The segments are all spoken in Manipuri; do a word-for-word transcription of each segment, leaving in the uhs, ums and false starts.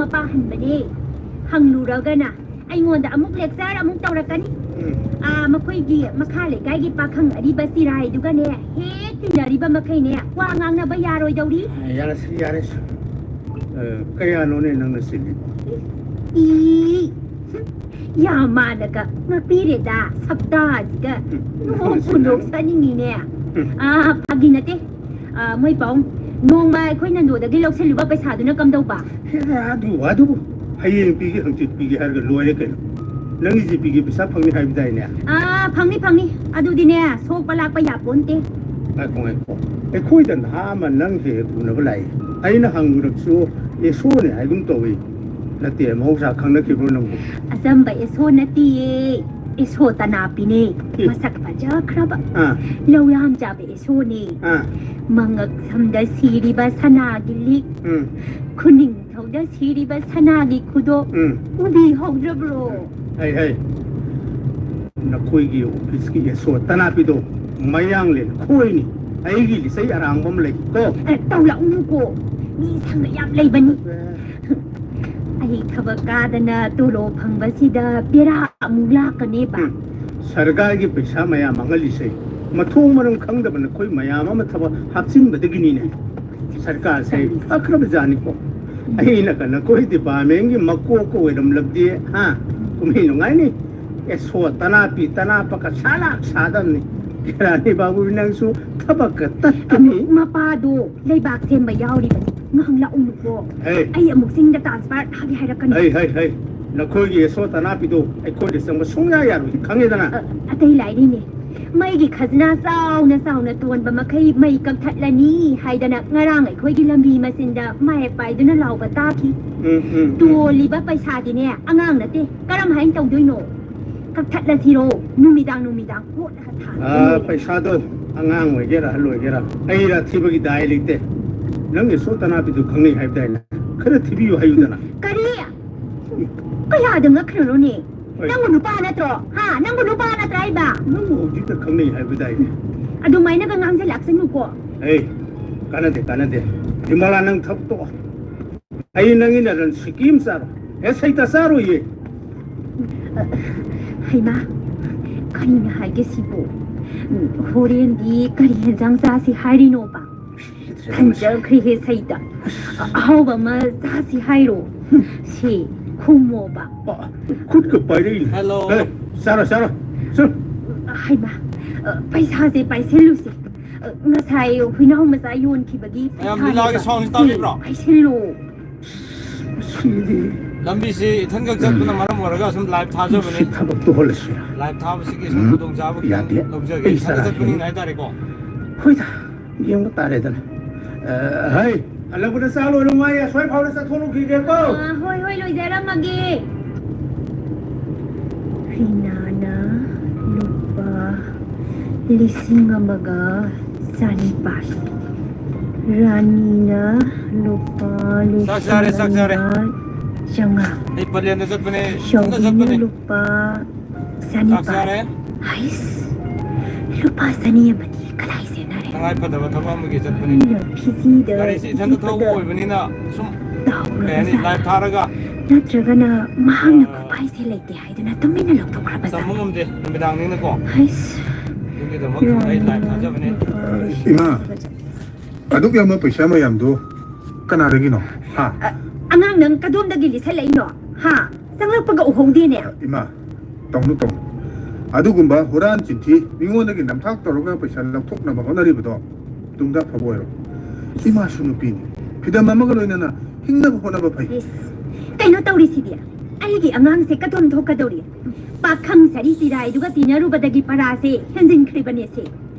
ꯃꯄꯥ ꯍꯟꯕꯅꯦ꯫ ꯍꯪꯂꯨꯔꯒꯅ ꯑꯩꯉꯣꯟꯗ ꯑꯃꯨꯛ lecture ꯑꯃꯨꯛ ꯇꯧꯔꯛꯀꯅꯤ꯫ ꯎꯝ꯫ ꯑꯥ, ꯃꯈꯣꯏꯒꯤ ꯃꯈꯥ ꯂꯩꯀꯥꯏꯒꯤ ꯄꯥꯈꯪ ꯑꯔꯤꯕ ꯆꯤꯔꯥꯏꯗꯨꯒꯅꯦ, ꯍꯦꯛ ꯇꯤꯟꯅꯔꯤꯕ ꯃꯈꯩꯅꯦ ꯋꯥ ꯉꯥꯡꯅꯕ ꯌꯥꯔꯣꯏꯗꯧꯔꯤ꯫ ꯑꯦ, ꯌꯥꯔꯦꯁꯦ, ꯌꯥꯔꯦꯁꯦ꯫ ꯑ, ꯀꯌꯥꯅꯣꯅꯦ ꯅꯪꯅ ꯆꯤꯜꯂꯤꯕꯣ? ꯏ, ꯌꯥꯝ ꯃꯥꯟꯅꯒ ꯉꯛꯄꯤꯔꯦꯗ, ꯁꯛꯇꯥꯁꯤꯒ꯫ ꯎꯝ꯫ ꯅꯣꯛꯄꯨ ꯅꯣꯛꯁꯤꯟꯅꯅꯨ꯫ ꯅꯣꯛꯆꯅꯤꯡꯉꯤꯅꯦ꯫ ꯎꯝ꯫ ꯑꯥ, ꯐꯥꯒꯤ ꯅꯠꯇꯦ꯫ ꯑꯥ, ꯃꯣꯏ ꯄꯥꯎ, ꯅꯣꯡꯃ ꯑꯩꯈꯣꯏ ꯅꯟꯗꯣꯗꯒꯤ ꯂꯧꯁꯤꯜꯂꯨꯕ ꯄꯩꯁꯥꯗꯨꯅ ꯀꯝꯗꯧꯕ? ꯍꯦ, ꯑꯗꯨ, ꯑꯗꯨꯕꯨ ꯍꯌꯦꯡ ꯄꯤꯒꯦ, ꯍꯪꯆꯤꯠ ꯄꯤꯒꯦ ꯍꯥꯏꯔꯒ ꯂꯣꯏꯔꯦ ꯀꯩꯅꯣ꯫ ꯅꯪꯒꯤ ꯖꯤꯄꯦꯒꯤ ꯄꯩꯁꯥ ꯐꯪꯅꯤ ꯍꯥꯏꯕꯗꯥꯏꯅꯦ? ꯑꯥ, ꯐꯪꯅꯤ, ꯐꯪꯅꯤ꯫ ꯑꯗꯨꯗꯤꯅꯦ, ꯁꯣꯛꯄ ꯂꯥꯛꯄ ꯌꯥꯄꯣꯟꯇꯦ꯫ ꯉꯥꯏꯈꯣ, ꯉꯥꯏꯈꯣ꯫ ꯑꯩꯈꯣꯏꯗ ꯅꯍꯥ ꯑꯃ ꯅꯪ ꯍꯦꯛ ꯍꯦꯛ ꯎꯅꯕ ꯂꯥꯛꯏ꯫ ꯑꯩꯅ ꯍꯪꯉꯨꯔꯕꯁꯨ ꯑꯦꯁꯣꯅꯦ ꯍꯥꯏꯒꯨꯝ ꯇꯧꯏ꯫ ꯅꯠꯇꯦ, ꯃꯍꯧꯁꯥ ꯈꯪꯅꯈꯤꯕ꯭ꯔꯣ ꯅꯪꯕꯨ? ꯑꯆꯝꯕ ꯑꯦꯁꯣ ꯅꯠꯇꯤꯌꯦ, ꯑꯦꯁꯣ ꯇꯅꯥꯄꯤꯅꯦ꯫ ꯑꯦ꯫ ꯃꯁꯛ ꯐꯖꯈ꯭ꯔꯕ, ꯑꯥ꯫ ꯂꯧ ꯌꯥꯝ ꯆꯥꯕ ꯑꯦꯁꯣꯅꯦ꯫ ꯑꯥ꯫ ꯃꯉꯛ ꯁꯝꯗ ꯁꯤꯔꯤꯕ ꯁꯅꯥꯒꯤ ꯂꯤꯛ, ꯎꯝ꯫ ꯈꯨꯅꯤꯡꯊꯧꯗ ꯁꯤꯔꯤꯕ ꯁꯅꯥꯒꯤ ꯈꯨꯗꯣꯞ, ꯎꯝ꯫ ꯎꯕꯤꯍꯧꯗ꯭ꯔꯕ꯭ꯔꯣ? ꯍꯩ, ꯍꯩ꯫ ꯅꯈꯣꯏꯒꯤ ꯑꯣꯐꯤꯁꯀꯤ ꯑꯦꯁꯣ ꯇꯅꯥꯄꯤꯗꯣ ꯃꯌꯥꯡꯂꯦꯟ ꯈꯣꯏꯅꯤ꯫ ꯑꯩꯒꯤ ꯂꯤꯆꯩ ꯑꯔꯥꯡꯕ ꯑꯃ ꯂꯩ ꯀꯣ꯫ ꯑꯦ, ꯇꯧꯔꯛꯎꯅꯨꯀꯣ꯫ ꯃꯤ ꯁꯪꯒ ꯌꯥꯝ ꯂꯩꯕꯅꯤ꯫ ꯑꯩ ꯊꯕꯛ ꯀꯥꯗꯅ ꯇꯣꯂꯣꯞ ꯐꯪꯕꯁꯤꯗ ꯕꯦꯔꯥ ꯑꯃꯨꯛ ꯂꯥꯛꯀꯅꯦꯕ꯫ ꯎꯝ꯫ ꯁꯔꯀꯥꯔꯒꯤ ꯄꯩꯁꯥ ꯃꯌꯥꯝ ꯃꯥꯡꯍꯜꯂꯤꯁꯦ ꯃꯊꯣꯡ ꯃꯔꯝ ꯈꯪꯗꯕ ꯅꯈꯣꯏ ꯃꯌꯥꯝ ꯑꯃ ꯊꯕꯛ ꯍꯥꯞꯆꯤꯟꯕꯗꯒꯤꯅꯤꯅꯦ꯫ ꯁꯔꯀꯥꯔꯁꯦ ꯐꯈ꯭ꯔꯕꯖꯥꯠꯅꯤꯀꯣ꯫ ꯑꯩꯅꯒ ꯅꯈꯣꯏ ꯗꯤꯄꯥꯔꯠꯃꯦꯟꯒꯤ ꯃꯀꯣꯛꯀ ꯑꯣꯏꯔꯝꯂꯕꯗꯤ, ꯍꯥ? ꯀꯨꯝꯍꯩ ꯅꯨꯡꯉꯥꯏꯅꯤ꯫ ꯑꯦꯁꯣ ꯇꯅꯥꯄꯤ ꯇꯅꯥꯄꯀ ꯁꯥꯂꯥꯛ ꯁꯥꯗꯕꯅꯤ꯫ ꯀꯦꯔꯥꯅꯤ ꯕꯥꯕꯨ, ꯅꯪꯁꯨ ꯊꯕꯛꯀ ꯇꯠꯀꯅꯤ꯫ ꯃꯄꯥꯗꯣ ꯂꯩꯕꯥꯛ ꯁꯦꯝꯕ ꯌꯥꯎꯔꯤꯕꯅꯤ꯫ ꯉꯥꯡꯂꯛꯎꯅꯨꯀꯣ꯫ ꯍꯦ꯫ ꯑꯩ ꯑꯃꯨꯛ ꯆꯤꯡꯗ transfer ꯊꯥꯒꯦ ꯍꯥꯏꯔꯛꯀꯅꯤ꯫ ꯍꯩ, ꯍꯩ, ꯍꯩ꯫ ꯅꯈꯣꯏꯒꯤ ꯑꯦꯁꯣ ꯇꯅꯥꯄꯤꯗꯣ ꯑꯩꯈꯣꯏꯗ ꯆꯪꯕ ꯁꯨꯡꯌꯥ ꯌꯥꯔꯣꯏ, ꯈꯪꯉꯦꯗꯅ? ꯑ, ꯑꯇꯩ ꯂꯥꯏꯔꯤꯅꯦ꯫ ꯃꯩꯒꯤ ꯈꯖꯅꯥ ꯆꯥꯎꯅ ꯆꯥꯎꯅ ꯇꯣꯟꯕ ꯃꯈꯩ ꯃꯩ ꯀꯛꯊꯠꯂꯅꯤ ꯍꯥꯏꯗꯅ ꯉꯔꯥꯡ ꯑꯩꯈꯣꯏꯒꯤ ꯂꯝꯕꯤ ꯃꯆꯤꯟꯗ ꯃꯥꯌꯦꯞ ꯄꯥꯏꯗꯨꯅ ꯂꯥꯎꯕ ꯇꯥꯈꯤ꯫ ꯎꯝ, ꯎꯝ, ꯎꯝ꯫ ꯇꯣꯜꯂꯤꯕ ꯄꯩꯁꯥꯗꯤꯅꯦ ꯑꯉꯥꯡ ꯅꯠꯇꯦ, ꯀꯔꯝ ꯍꯥꯏꯅ ꯇꯧꯗꯣꯏꯅꯣ? ꯀꯛꯊꯠꯂꯁꯤꯔꯣ? ꯅꯨꯃꯤꯗꯥꯡ ꯅꯨꯃꯤꯗꯥꯡ ꯀꯣꯠꯂꯒ ꯊꯥꯔꯒ ꯑꯥ, ꯂꯣꯏꯔꯦ꯫ ꯄꯩꯁꯥꯗꯣ ꯑꯉꯥꯡ ꯑꯣꯏꯒꯦꯔꯥ ꯑꯍꯜ ꯑꯣꯏꯒꯦꯔꯥ ꯑꯩꯔꯥ ꯊꯤꯕꯒꯤ ꯗꯥꯏ ꯂꯩꯇꯦ꯫ ꯅꯪꯒꯤ ꯑꯦꯁꯣ ꯇꯅꯥꯄꯤꯗꯨ ꯈꯪꯅꯩ ꯍꯥꯏꯕꯗꯥꯏꯅꯦ? ꯈꯔ ꯊꯤꯕꯤꯌꯨ ꯍꯥꯏꯌꯨꯗꯅ꯫ ꯀꯔꯤ? ꯀꯌꯥꯗ ꯉꯛꯈ꯭ꯔꯤꯅꯣꯅꯦ? ꯍꯣꯏ꯫ ꯅꯪꯕꯨ ꯅꯨꯄꯥ ꯅꯠꯇ꯭ꯔꯣ? ꯍꯥ? ꯅꯪꯕꯨ ꯅꯨꯄꯥ ꯅꯠꯇ꯭ꯔꯥ ꯍꯥꯏꯕ? ꯅꯪꯕꯨ ꯍꯧꯖꯤꯛꯇ ꯈꯪꯅꯩ ꯍꯥꯏꯕꯗꯥꯏꯅꯦ? ꯑꯗꯨꯃꯥꯏꯅꯒ ꯉꯥꯡꯁꯤꯜꯂꯛꯁꯅꯨꯀꯣ꯫ ꯑꯦ, ꯀꯥꯟꯅꯗꯦ, ꯀꯥꯟꯅꯗꯦ꯫ ꯕꯤꯃꯂꯥ, ꯅꯪ ꯊꯕꯛ ꯇꯣꯛꯑꯣ꯫ ꯑꯩ ꯅꯪꯒꯤ ꯅꯔꯟ ꯁꯤꯀꯤ ꯑꯃ ꯆꯥꯔꯣ꯫ ꯑꯦ, ꯁꯩꯇ ꯆꯥꯔꯣꯏꯌꯦ꯫ ꯍꯩꯃꯥ, ꯀꯔꯤꯅ ꯍꯥꯏꯒꯦ ꯁꯤꯕꯨ? ꯎꯝ, ꯍꯣꯔꯦꯟꯗꯤ ꯀꯔꯤ ꯍꯦꯟꯖꯥꯡ ꯆꯥꯁꯤ ꯍꯥꯏꯔꯤꯅꯣꯕ? ꯈꯟꯖꯈ꯭ꯔꯦꯍꯦ ꯁꯩꯇ꯫ ꯑ-, ꯑꯍꯥꯎꯕ ꯑꯃ ꯆꯥꯁꯤ ꯍꯥꯏꯔꯣ꯫ ꯁꯤ, ꯈꯨꯝꯃꯣꯕ꯫ ꯑ, ꯈꯨꯠꯀ ꯄꯥꯏꯔꯛꯏꯅꯦ꯫ ꯍꯦꯜꯂꯣ꯫ ꯑꯦ, ꯆꯥꯔꯣ, ꯆꯥꯔꯣ꯫ ꯆꯥꯔꯣ꯫ ꯍꯩꯃꯥ, ꯑ, ꯄꯩꯁꯥꯁꯦ ꯄꯥꯏꯁꯤꯜꯂꯨꯁꯦ꯫ ꯑ, ꯉꯁꯥꯏ ꯍꯨꯏꯅꯥꯎ ꯃꯆꯥ ꯌꯣꯟꯈꯤꯕꯒꯤ ꯃꯌꯥꯝ ꯄꯩꯁꯥꯅꯦꯕ꯫ ꯂꯤꯂꯥꯒꯤ ꯁꯥꯎꯟꯁꯤ ꯁꯤ, ꯇꯥꯕꯤꯕ꯭ꯔꯣ? ꯄꯥꯏꯁꯤꯜꯂꯨ꯫ ꯁꯤꯗꯤ꯫ ꯂꯝꯕꯤꯁꯤ ꯏꯊꯟꯈꯛ ꯆꯠꯄꯅ ꯎꯝ꯫ ꯃꯔꯝ ꯑꯣꯏꯔꯒ ꯁꯨꯝ ꯂꯥꯏꯚ ꯊꯥꯖꯕꯅꯤ꯫ ꯁꯤ ꯊꯕꯛ ꯇꯣꯛꯍꯜꯂꯁꯤꯔꯥ? ꯂꯥꯏꯚ ꯊꯥꯕꯁꯤꯒꯤ ꯁꯨꯝ ꯎꯝ꯫ ꯈꯨꯗꯣꯡꯆꯥꯕ ꯈꯤꯇꯪ ꯌꯥꯗꯦ꯫ ꯂꯧꯖꯒꯦ꯫ ꯑꯩ ꯏꯊꯟꯗ ꯆꯠꯄꯅꯤꯅ ꯆꯥꯔꯒꯦ꯫ ꯍꯥꯏꯇꯥꯔꯦꯀꯣ꯫ ꯍꯣꯏꯗ, ꯌꯦꯡꯕ ꯇꯥꯔꯦꯗꯅ꯫ ꯑ, ꯍꯩ, ꯍꯜꯂꯛꯄꯗ ꯆꯥ ꯂꯣꯏꯔꯣ, ꯃꯥ ꯑꯩ ꯑꯁ꯭ꯋꯥꯏ ꯐꯥꯎꯗ ꯆꯠꯊꯣꯛꯂꯨꯈꯤꯒꯦꯀꯣ꯫ ꯑ, ꯍꯣꯏ, ꯍꯣꯏ, ꯂꯣꯏꯖꯔꯝꯃꯒꯦ꯫ ꯔꯤꯅꯥꯅ ꯂꯨꯄꯥ ꯂꯤꯁꯤꯡ ꯑꯃꯒ ꯆꯅꯤꯄꯥꯜ꯫ ꯔꯥꯅꯤꯅ ꯂꯨꯄꯥ ꯆꯥꯛ ꯆꯥꯔꯦ, ꯂꯤꯁꯤꯡ ꯆꯥꯛ ꯆꯥꯔꯦ꯫ ꯑꯅꯤꯒ ꯆꯥꯝꯃꯉꯥ꯫ ꯑꯩ ꯄꯂꯦꯟꯗ ꯆꯠꯄꯅꯦ, ꯏꯊꯟꯗ ꯆꯥꯎꯕꯤꯅ ꯆꯠꯄꯅꯦ꯫ ꯂꯨꯄꯥ ꯆꯥꯛ ꯆꯥꯔꯦ꯫ ꯆꯅꯤꯄꯥꯜ꯫ ꯍꯩꯁ, ꯂꯨꯄꯥ ꯆꯅꯤ ꯑꯃꯗꯤ ꯀꯗꯥꯏ ꯆꯦꯟꯅꯔꯦ? ꯇꯉꯥꯏ ꯐꯗꯕ ꯊꯕꯛ ꯑꯃꯒꯤ ꯆꯠꯄꯅꯤ꯫ ꯑꯩꯅ ꯐꯤꯖꯤꯗ ꯒꯥꯔꯤꯁꯤ ꯏꯊꯟꯇ ꯊꯧꯕ ꯂꯤꯠꯄꯗ ꯑꯣꯏꯕꯅꯤꯅ ꯁꯨꯝ, ꯀꯩ ꯍꯥꯏꯅꯤ, ꯇꯥꯍꯧꯔꯕ ꯂꯥꯏꯚ ꯖꯥꯠꯂ? ꯊꯥꯔꯒ, ꯅꯠꯇ꯭ꯔꯒꯅ ꯃꯍꯥꯛꯅ ꯑ, ꯈꯣꯄꯥꯏꯁꯦ ꯂꯩꯇꯦ ꯍꯥꯏꯗꯨꯅ ꯇꯨꯃꯤꯟꯅ ꯂꯧꯊꯣꯛꯈ꯭ꯔꯕ ꯇꯝꯕ ꯖꯥꯠꯂ? ꯉꯝꯗꯦ, ꯅꯨꯃꯤꯗꯥꯡꯅꯤꯅꯀꯣ꯫ ꯍꯩꯁ, ꯑꯗꯨꯒꯤꯗꯃꯛ ꯁꯨꯝ ꯑꯩ ꯂꯥꯏꯚ ꯊꯥꯖꯕꯅꯦ꯫ ꯏꯃꯥ, ꯑꯗꯨꯛ ꯌꯥꯝꯕ ꯄꯩꯁꯥ ꯃꯌꯥꯝꯗꯨ ꯀꯅꯥꯗꯒꯤꯅꯣ? ꯍꯥ? ꯑ, ꯑꯉꯥꯡ ꯅꯪ ꯀꯗꯣꯝꯗꯒꯤ ꯂꯤꯠꯁꯜꯂꯛꯏꯅꯣ? ꯍꯥ? ꯆꯪꯂꯛꯄꯒ ꯎꯍꯧꯗꯦꯅꯦ꯫ ꯏꯃꯥ, ꯇꯧꯅꯨ, ꯇꯧꯅꯨ꯫ ꯑꯗꯨꯒꯨꯝꯕ ꯍꯨꯔꯥꯟ ꯆꯤꯟꯊꯤ ꯃꯤꯉꯣꯟꯗꯒꯤ ꯅꯝꯊꯥꯛ ꯇꯧꯔꯒ ꯄꯩꯁꯥ ꯂꯧꯊꯣꯛꯅꯕ ꯍꯣꯠꯅꯔꯤꯕꯗꯣ ꯇꯨꯡꯗ ꯑꯐꯕ ꯑꯣꯏꯔꯣ꯫ ꯏꯃꯥꯁꯨ ꯅꯨꯄꯤꯅꯤ꯫ ꯐꯤꯗꯝ ꯑꯃꯒ ꯂꯣꯏꯅꯅ ꯍꯤꯡꯅꯕ ꯍꯣꯠꯅꯕ ꯐꯩ꯫ ꯏꯁ, ꯀꯩꯅꯣ ꯇꯧꯔꯤꯁꯤꯗꯤ? ꯑꯩꯒꯤ ꯑꯉꯥꯡꯁꯦ ꯀꯗꯣꯝ ꯊꯣꯛꯀꯗꯧꯔꯤ? ꯄꯥꯈꯪ ꯁꯥꯔꯤ ꯆꯤꯔꯥꯏꯗꯨꯒ ꯇꯤꯟꯅꯔꯨꯕꯗꯒꯤ ꯄꯔꯥꯁꯦ ꯍꯦꯟꯖꯤꯟꯈ꯭ꯔꯤꯕꯅꯦꯁꯦ꯫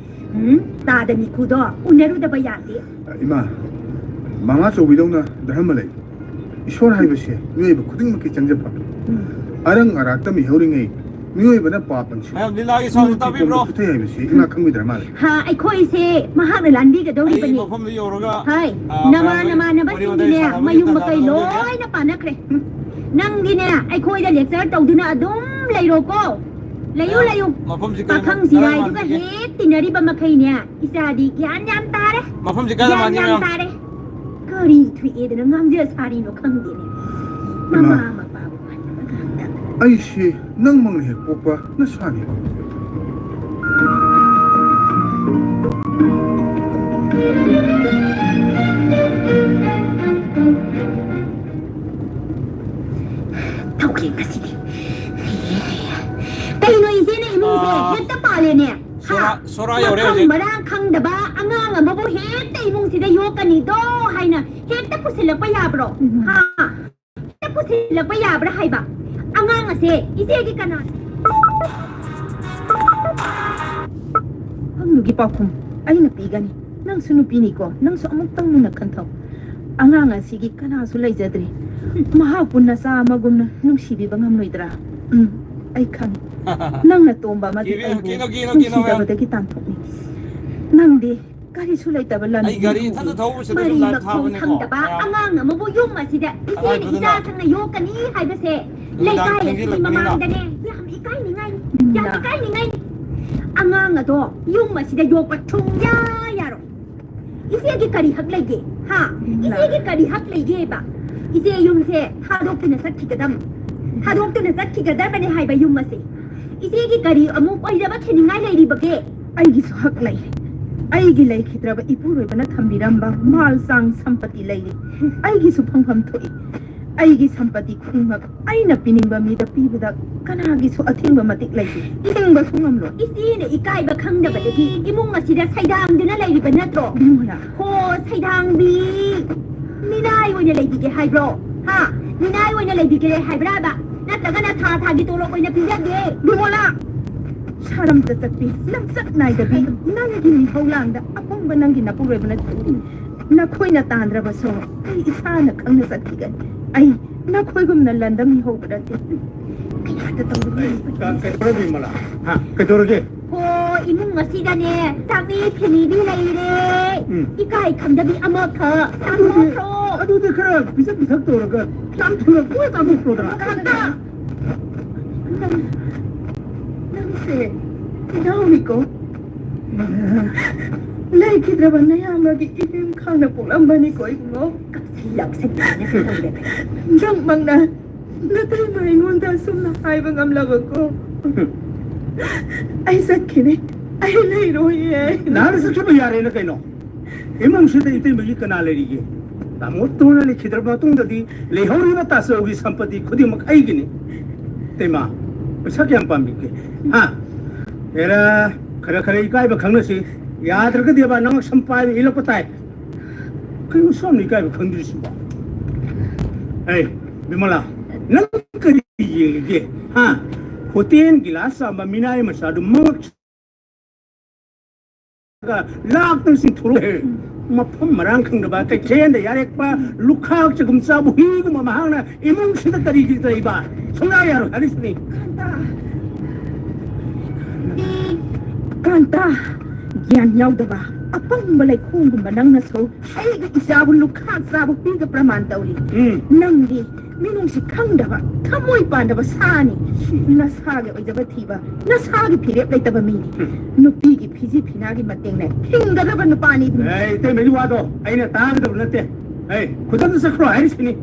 ꯎꯝ, ꯇꯥꯗ ꯃꯤꯈꯨꯗꯣ ꯎꯅꯔꯨꯗꯕ ꯌꯥꯗꯦ꯫ ꯏꯃꯥ, ꯃꯃꯥ ꯆꯧꯕꯤꯗꯧꯅ ꯙꯔꯃ ꯂꯩ꯫ ꯏꯁꯣꯔ ꯍꯥꯏꯕꯁꯦ ꯃꯤꯑꯣꯏꯕ ꯈꯨꯗꯤꯡꯃꯛꯀꯤ ꯆꯪꯖꯐꯝꯅꯤ꯫ ꯎꯝ꯫ ꯑꯔꯪ ꯑꯔꯥꯛꯇ ꯃꯤꯍꯧꯔꯤꯉꯩ ꯃꯤꯑꯣꯏꯕꯅ ꯄꯥꯞ ꯄꯪꯁꯤꯜꯂꯤ꯫ ꯃꯌꯥꯝ ꯂꯤꯂꯥꯒꯤ ꯁꯥꯎꯟꯁꯤ ꯃꯤꯑꯣꯏꯕ ꯇꯥꯕꯤꯕ꯭ꯔꯣ? ꯄꯨꯊꯩ ꯍꯥꯏꯕꯁꯤ ꯏꯃꯥ ꯈꯪꯕꯤꯗ꯭ꯔ ꯃꯥꯜꯂꯦ꯫ ꯍꯥ, ꯑꯩꯈꯣꯏꯁꯦ ꯃꯍꯥꯛꯅ ꯑꯩ ꯂꯥꯟꯕꯤꯒꯗꯧꯔꯤꯕꯅꯤ꯫ ꯃꯐꯝꯗ ꯌꯧꯔꯒ, ꯍꯥꯏ, ꯑ, ꯅꯃꯥ-, ꯃꯌꯥꯝ ꯋꯥꯔꯤ ꯋꯥꯇꯥꯏ ꯅꯃꯥꯟꯅꯕꯁꯤꯡꯒꯤꯅꯦ ꯁꯥꯟꯅꯕꯒꯤ ꯃꯌꯨꯝ ꯇꯥꯟꯖꯥꯗꯣ ꯃꯀꯩ ꯂꯧꯖꯒꯦ꯫ ꯂꯣꯏꯅ ꯄꯥꯟꯅꯈ꯭ꯔꯦ꯫ ꯎꯝ꯫ ꯅꯪꯗꯤꯅꯦ, ꯑꯩꯈꯣꯏꯗ lecture ꯇꯧꯗꯨꯅ ꯑꯗꯨꯝ ꯂꯩꯔꯣꯀꯣ꯫ ꯂꯩꯌꯨ, ꯃꯌꯥꯝ ꯂꯩꯌꯨ꯫ ꯃꯐꯝꯁꯤ ꯀꯔꯝ-, ꯄꯥꯈꯪ ꯀꯔꯝ ꯁꯤꯔꯥꯏꯗꯨꯒ ꯃꯥꯟꯒꯦ? ꯍꯦꯛ ꯇꯤꯟꯅꯔꯤꯕ ꯃꯈꯩꯅꯦ, ꯏꯆꯥꯗꯤ ꯒ꯭ꯌꯥꯟ ꯌꯥꯝ ꯇꯥꯔꯦ꯫ ꯃꯐꯝꯁꯤ ꯀꯔꯝ ꯒ꯭ꯌꯥꯟ ꯃꯥꯟꯒꯦ, ꯌꯥꯝ ꯃꯌꯥꯝ? ꯇꯥꯔꯦ꯫ ꯀꯔꯤ ꯊꯣꯛꯑꯦꯗꯅ ꯉꯥꯡꯖ ꯁꯥꯔꯤꯅꯣ ꯈꯪꯗꯦꯅꯦ꯫ ꯃꯃꯥ ꯏꯃꯥ, ꯃꯄꯥꯕꯨ ꯃꯥꯟꯅꯕ ꯀꯥꯟꯗ꯫ ꯑꯩꯁꯦ ꯅꯪꯃꯛꯅ ꯍꯦꯛ ꯄꯣꯛꯄ ꯅꯁꯥꯅꯤꯀꯣ꯫ ꯇꯧꯒꯦ ꯉꯁꯤꯗꯤ꯫ ꯀꯩꯅꯣ ꯏꯆꯦꯅ ꯏꯃꯨꯡꯁꯦ ꯑꯥ, ꯍꯦꯛꯇ ꯄꯥꯜꯂꯦꯅꯦ? ꯍꯥ? ꯁꯣꯔꯥ, ꯁꯣꯔꯥ ꯌꯧꯔꯦ ꯃꯐꯝ ꯍꯧꯖꯤꯛ꯫ ꯃꯔꯥꯡ ꯈꯪꯗꯕ ꯑꯉꯥꯡ ꯑꯃꯕꯨ ꯍꯦꯛꯇ ꯏꯃꯨꯡꯁꯤꯗ ꯌꯣꯛꯀꯅꯤꯗꯣ ꯍꯥꯏꯅ ꯍꯦꯛꯇ ꯄꯨꯁꯤꯜꯂꯛꯄ ꯌꯥꯕ꯭ꯔꯣ? ꯎꯝ꯫ ꯍꯥ? ꯍꯦꯛꯇ ꯄꯨꯁꯤꯜꯂꯛꯄ ꯌꯥꯕ꯭ꯔꯥ ꯍꯥꯏꯕ? ꯑꯉꯥꯡ ꯑꯁꯦ ꯏꯆꯦꯒꯤ ꯀꯅꯥ? ꯈꯪꯅꯨꯒꯤ ꯄꯥꯎꯈꯨꯝ ꯑꯩꯅ ꯄꯤꯒꯅꯤ꯫ ꯅꯪꯁꯨ ꯅꯨꯄꯤꯅꯤꯀꯣ, ꯅꯪꯁꯨ ꯑꯃꯨꯛꯇꯪ ꯃꯨꯟꯅ ꯈꯟꯊꯧ꯫ ꯑꯉꯥꯡ ꯑꯁꯤꯒꯤ ꯀꯅꯥꯁꯨ ꯂꯩꯖꯗ꯭ꯔꯤ꯫ ꯃꯍꯥꯛꯄꯨ ꯅꯆꯥ ꯑꯃꯒꯨꯝꯅ ꯅꯨꯡꯁꯤꯕꯤꯕ ꯉꯝꯂꯣꯏꯗ꯭ꯔꯥ? ꯎꯝ, ꯑꯩ ꯈꯪꯏ꯫ ꯅꯪꯅ ꯇꯣꯝꯕ ꯑꯃꯗꯤ ꯀꯤꯅꯣ, ꯑꯩꯕꯨ ꯀꯤꯅꯣ, ꯀꯤꯅꯣ, ꯀꯤꯅꯣ, ꯃꯌꯥꯝ꯫ ꯅꯨꯡꯁꯤꯗꯕꯗꯒꯤ ꯇꯥꯟꯊꯣꯛꯅꯤ꯫ ꯅꯪꯗꯤ ꯀꯔꯤꯁꯨ ꯂꯩꯇꯕ ꯂꯝ ꯑꯩ ꯒꯥꯔꯤ ꯏꯊꯟꯗ ꯊꯧꯕꯁꯤꯗ ꯁꯨꯝ ꯃꯔꯤ ꯂꯥꯏꯞ ꯃꯈꯣꯡ ꯊꯥꯕꯅꯤꯀꯣ, ꯈꯪꯗꯕ ꯃꯌꯥꯝ꯫ ꯑꯉꯥꯡ ꯑꯃꯕꯨ ꯌꯨꯝ ꯑꯁꯤꯗ ꯏꯆꯦꯅ ꯑꯔꯥꯏꯕꯗꯨꯅ꯫ ꯏꯆꯥꯁꯤꯡꯅ ꯌꯣꯛꯀꯅꯤ ꯍꯥꯏꯕꯁꯦ ꯅꯨꯃꯤꯗꯥꯡ ꯂꯩꯀꯥꯏ ꯑꯁꯤꯒꯤ ꯊꯦꯡꯖꯤꯜꯂꯛꯄꯅꯤꯅ꯫ ꯃꯃꯥꯡꯗꯅꯦ ꯌꯥꯝ ꯏꯀꯥꯏꯅꯤꯡꯉꯥꯏꯅꯤ, ꯌꯥꯝ ꯏꯀꯥꯏꯅꯤꯡꯉꯥꯏꯅꯤ꯫ ꯑꯉꯥꯡ ꯑꯗꯣ ꯌꯨꯝ ꯑꯁꯤꯗ ꯌꯣꯛꯄ ꯁꯨꯡꯌꯥ ꯌꯥꯔꯣꯏ꯫ ꯏꯆꯦꯒꯤ ꯀꯔꯤ ꯍꯛ ꯂꯩꯒꯦ? ꯍꯥ? ꯏꯃꯥ꯫ ꯏꯆꯦꯒꯤ ꯀꯔꯤ ꯍꯛ ꯂꯩꯒꯦꯕ? ꯏꯆꯦ ꯌꯨꯝꯁꯦ ꯊꯥꯗꯣꯛꯇꯨꯅ ꯆꯠꯈꯤꯒꯗꯕ, ꯊꯥꯗꯣꯛꯇꯨꯅ ꯆꯠꯈꯤꯒꯗꯕꯅꯦ ꯍꯥꯏꯕ ꯌꯨꯝ ꯑꯁꯦ꯫ ꯏꯆꯦꯒꯤ ꯀꯔꯤ ꯑꯃꯨꯛ ꯑꯣꯏꯖꯕ ꯊꯤꯅꯤꯡꯉꯥꯏ ꯂꯩꯔꯤꯕꯒꯦ? ꯑꯩꯒꯤꯁꯨ ꯍꯛ ꯂꯩ꯫ ꯑꯩꯒꯤ ꯂꯩꯈꯤꯗ꯭ꯔꯕ ꯏꯄꯨꯔꯣꯏꯕꯅ ꯊꯝꯕꯤꯔꯝꯕ ꯃꯥꯜ ꯆꯥꯡ ꯁꯝꯄꯇꯤ ꯂꯩꯔꯤ꯫ ꯑꯩꯒꯤꯁꯨ ꯐꯪꯐꯝ ꯊꯣꯛꯏ꯫ ꯑꯩꯒꯤ ꯁꯝꯄꯇꯤ ꯈꯨꯗꯤꯡꯃꯛ ꯑꯩꯅ ꯄꯤꯅꯤꯡꯕ ꯃꯤꯗ ꯄꯤꯕꯗ ꯀꯅꯥꯒꯤꯁꯨ ꯑꯊꯤꯡꯕ ꯃꯇꯤꯛ ꯂꯩꯇꯦ꯫ ꯊꯤꯡꯕꯁꯨ ꯉꯝꯂꯣꯏ꯫ ꯏꯆꯦꯅ ꯏꯀꯥꯏꯕ ꯈꯪꯗꯕꯗꯒꯤ ꯏꯃꯨꯡ ꯑꯁꯤꯗ ꯁꯩꯗꯥꯡꯗꯨꯅ ꯂꯩꯔꯤꯕ ꯅꯠꯇ꯭ꯔꯣ? ꯏꯕꯨꯡꯉꯣꯅ꯫ ꯍꯣ, ꯁꯩꯗꯥꯡꯕꯤ꯫ ꯃꯤꯅꯥꯏ ꯑꯣꯏꯅ ꯂꯩꯕꯤꯒꯦ ꯍꯥꯏꯕ꯭ꯔꯣ? ꯍꯥ? ꯃꯤꯅꯥꯏ ꯑꯣꯏꯅ ꯂꯩꯕꯤꯒꯦ ꯍꯥꯏꯕ꯭ꯔꯥꯕ? ꯅꯠꯇ꯭ꯔꯒꯅ ꯊꯥ ꯊꯥꯒꯤ ꯇꯣꯂꯣꯞ ꯑꯣꯏꯅ ꯄꯤꯖꯒꯦ? ꯏꯕꯨꯡꯉꯣꯅ꯫ ꯁꯥꯔꯝꯇ ꯆꯠꯄꯤ, ꯂꯝꯆꯠ ꯅꯥꯏꯗꯕꯤ, ꯅꯪꯒꯤ ꯃꯤꯍꯧ ꯂꯥꯡꯗ ꯑꯄꯪꯕ ꯅꯪꯒꯤ ꯅꯄꯨꯔꯣꯏꯕꯅ ꯅꯈꯣꯏꯅ ꯇꯥꯟꯗ꯭ꯔꯕꯁꯨ ꯑꯩ ꯏꯁꯥꯅ ꯈꯪꯅ ꯆꯠꯈꯤꯒꯅꯤ꯫ ꯑꯩ ꯅꯈꯣꯏꯒꯨꯝꯅ ꯂꯟꯗ ꯃꯤꯍꯧꯕ ꯅꯠꯇꯦ꯫ ꯀꯌꯥꯗ ꯇꯧꯔꯨꯅꯤ? ꯑꯩ ꯀ-, ꯀꯩꯗꯧꯔꯒꯦ ꯏꯃꯥ? ꯍꯥ? ꯀꯩꯗꯧꯔꯒꯦ? ꯍꯣ, ꯏꯃꯨꯡ ꯑꯁꯤꯗꯅꯦ ꯆꯥꯛꯅꯤ ꯐꯤꯅꯤꯗꯤ ꯂꯩꯔꯦ꯫ ꯎꯝ꯫ ꯏꯀꯥꯏ ꯈꯪꯗꯕꯤ ꯑꯃꯈꯛ ꯑꯗꯨꯗꯤ, ꯇꯥꯟꯊꯣꯛꯈ꯭ꯔꯣ꯫ ꯑꯗꯨꯗꯤ ꯈꯔ ꯄꯤꯖ ꯄꯤꯊꯛ ꯇꯧꯔꯒ ꯆꯥꯝꯊꯣꯛꯂꯒ ꯂꯣꯏ ꯆꯥꯝꯊꯣꯛꯈ꯭ꯔꯣꯗꯅ꯫ ꯀꯥꯀꯥ! ꯅꯪ, ꯅꯪꯁꯦ ꯏꯅꯥꯎꯅꯤꯀꯣ? ꯂꯩꯈꯤꯗ꯭ꯔꯕ ꯅꯌꯥꯝꯕꯒꯤ ꯏꯔꯦꯝ ꯈꯥꯡꯅ ꯄꯣꯛꯂꯝꯕꯅꯤꯀꯣ ꯏꯕꯨꯡꯉꯣ꯫ ꯀꯞꯁꯤꯜꯂꯛꯁꯤꯟꯗꯅ ꯀꯩꯗꯧꯔꯦ? ꯅꯪꯃꯛꯅ ꯅꯇꯩꯃ ꯑꯩꯉꯣꯟꯗ ꯑꯁꯨꯝꯅ ꯍꯥꯏꯕ ꯉꯝꯂꯕꯀꯣ? ꯑꯩ ꯆꯠꯈꯤꯅꯤ꯫ ꯑꯩ ꯂꯩꯔꯣꯏꯌꯦ꯫ ꯅꯍꯥꯟ ꯆꯠꯈꯤꯕ ꯌꯥꯔꯦꯅ ꯀꯩꯅꯣ? ꯏꯃꯨꯡꯁꯤꯗ ꯏꯇꯩꯃꯒꯤ ꯀꯅꯥ ꯂꯩꯔꯤꯒꯦ? ꯇꯥꯃꯣ ꯇꯣꯟꯅ ꯂꯩꯈꯤꯗ꯭ꯔꯕ ꯃꯇꯨꯡꯗꯗꯤ ꯂꯩꯍꯧꯔꯤꯕ ꯇꯥꯆꯧꯒꯤ ꯁꯝꯄꯇꯤ ꯈꯨꯗꯤꯡꯃꯛ ꯑꯩꯒꯤꯅꯤ꯫ ꯏꯇꯩꯃ, ꯄꯩꯁꯥ ꯀꯌꯥꯝ ꯄꯥꯝꯕꯤꯒꯦ? ꯍꯥ? ꯍꯦꯔꯥ, ꯈꯔ ꯈꯔ ꯏꯀꯥꯏꯕ ꯈꯪꯅꯁꯤ꯫ ꯌꯥꯗ꯭ꯔꯒꯗꯤ ꯑꯕ ꯅꯪ ꯁꯝ ꯄꯥꯏꯕ ꯏꯜꯂꯛꯄ ꯇꯥꯏ꯫ ꯀꯩꯅꯣ ꯁꯣꯝꯅ ꯏꯀꯥꯏꯕ ꯈꯪꯗ꯭ꯔꯤꯁꯤꯕꯣ? ꯑꯦ, ꯕꯤꯃꯂꯥ, ꯅꯪ ꯀꯔꯤ ꯌꯦꯡꯉꯤꯒꯦ? ꯍꯥ? ꯍꯣꯇꯦꯜ ꯒꯤꯂꯥꯁ ꯆꯥꯝꯕ ꯃꯤꯅꯥꯏ ꯃꯆꯥꯗꯨ ꯃꯉꯛ ꯂꯥꯛꯇꯅ ꯆꯤꯡꯊꯣꯔꯛꯑꯦ꯫ ꯃꯐꯝ ꯃꯔꯥꯡ ꯈꯪꯗꯕ, ꯀꯩꯊꯦꯜꯗ ꯌꯥꯔꯦꯛꯄ, ꯂꯨꯈꯥꯛ ꯆꯒꯨꯝ ꯆꯥꯕ ꯍꯨꯏꯒꯨꯝꯕ ꯃꯍꯥꯛꯅ ꯏꯃꯨꯡꯁꯤꯗ ꯀꯔꯤꯒꯤ ꯂꯩꯕ? ꯁꯨꯡꯌꯥ ꯌꯥꯔꯣꯏ ꯍꯥꯏꯔꯤꯁꯤꯅꯤ꯫ ꯀꯥꯟꯇꯥ! ꯀꯥꯟꯇꯥ! ꯒ꯭ꯌꯥꯟ ꯌꯥꯎꯗꯕ, ꯑꯄꯪꯕ ꯂꯩꯈꯣꯡꯒꯨꯝꯕ ꯅꯪꯅꯁꯨ ꯑꯩꯒꯤ ꯏꯆꯥꯕꯨ ꯂꯨꯈꯥꯛ ꯆꯥꯕ ꯍꯨꯏꯒ ꯄ꯭ꯔꯃꯥꯟ ꯇꯧꯔꯤ꯫ ꯎꯝ꯫ ꯅꯪꯗꯤ ꯃꯤꯅꯨꯡꯁꯤ ꯈꯪꯗꯕ, ꯊꯃꯣꯏ ꯄꯥꯟꯗꯕ ꯁꯥꯅꯤ꯫ ꯅꯁꯥꯒꯤ ꯑꯣꯏꯖꯕ ꯊꯤꯕ, ꯅꯁꯥꯒꯤ ꯐꯤꯔꯦꯞ ꯂꯩꯇꯕ ꯃꯤꯅꯤ꯫ ꯎꯝ꯫ ꯅꯨꯄꯤꯒꯤ ꯐꯤꯖꯤ ꯐꯤꯅꯥꯒꯤ ꯃꯇꯦꯡꯅ ꯍꯤꯡꯒꯗꯕ ꯅꯨꯄꯥꯅꯤ꯫ ꯑꯦ, ꯏꯇꯩꯃꯒꯤ ꯋꯥꯗꯣ ꯑꯩꯅ ꯇꯥꯒꯗꯕ ꯅꯠꯇꯦ꯫ ꯑꯦ, ꯈꯨꯗꯛꯇ ꯆꯠꯈ꯭ꯔꯣ ꯍꯥꯏꯔꯤꯁꯤꯅꯤ꯫